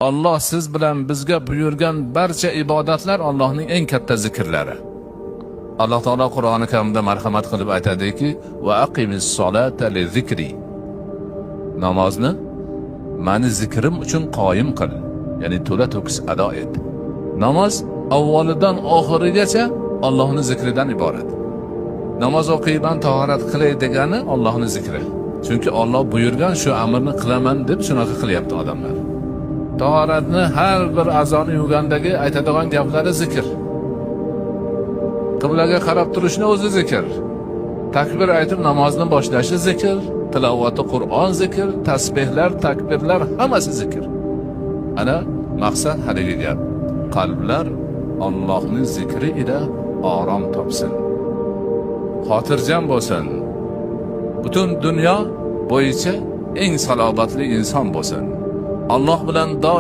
Alloh siz bilan bizga buyurgan barcha ibodatlar Allohning eng katta zikrlari. Alloh taolo Qur'oni Karimda marhamat qilib aytadiki: "Va aqimis solata li zikri." Namozni mani zikrim uchun qoyim qil, ya'ni to'la to'kis ado et. Namoz avvalidan oxirigacha Allohning zikridan iborat. Namoz o'qiyman, tahorat qilay degani Allohning zikri. Chunki Alloh buyurgan shu amrni qilaman deb shunaqa qilyapti odamlar. Tahoratni har bir a'zoni yuvgandagi aytadigan gaplari zikr. Qiblaga qarab turishni o'zi zikr. Takbir aytib namozni boshlashi zikr, tilovati Qur'on zikr, tasbehlar, takbirlar hammasi zikr. Ana maqsad haligi gap. Qalblar Allohning zikri ila orom topsin. Xotirjam bo'lsin. Butun dunyo bo'yicha eng salobatli inson bo'lsin. Alloh bilan doim